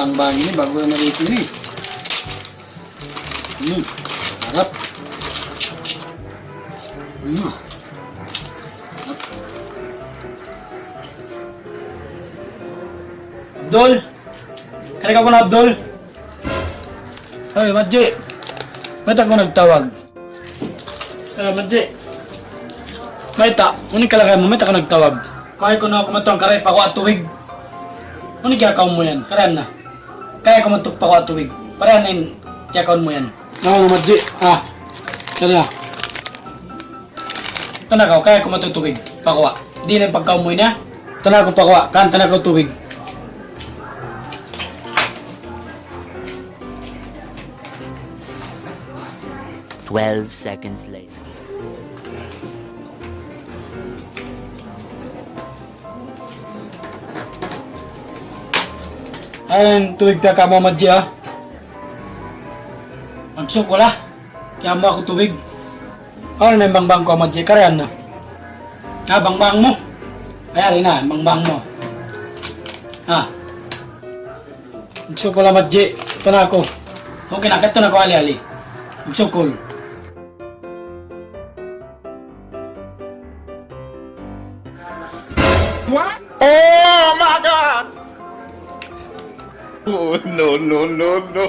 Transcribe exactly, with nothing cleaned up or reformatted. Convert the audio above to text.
Bang-bang ini bagus na dito ini. Hmm, sarap. Hmm. Abdul? Kari kaw kunu', Abdul? Hoy, Madji. Mayta' kaw nagtawag? Eh, Madji. Mayta', unu in kalagay mu, mayta' kaw nagtawag? Kay kunu' aku matuang kari paguwa' tubig. Unu in kiyakaun mu yan? Karian na. Kay aku matuang paguwa' tubig. Parian na in kiyakaun mu yan. Nawa na, Madji. Ah. Sana. Tana kaw, kay aku matuang tubig. Paguwa'. Di' na in pagkaun mu ini, ha? Tana kaw paguwa'. Kan, tana kaw tubig. Twelve seconds later. Ayan, tubig pa kamu, Madji, ha? Magsukul, ha? Kiyaun mu aku tubig. Unu na in bang-bang ku, Madji? Karian na. Ha, bang-bang mu. Karian na, bang-bang mu. Ha? Magsukul, Madji. Ito na aku. Okay na, kadtu na aku ali-ali. Magsukul. What? Oh my God! Oh, no, no, no, no.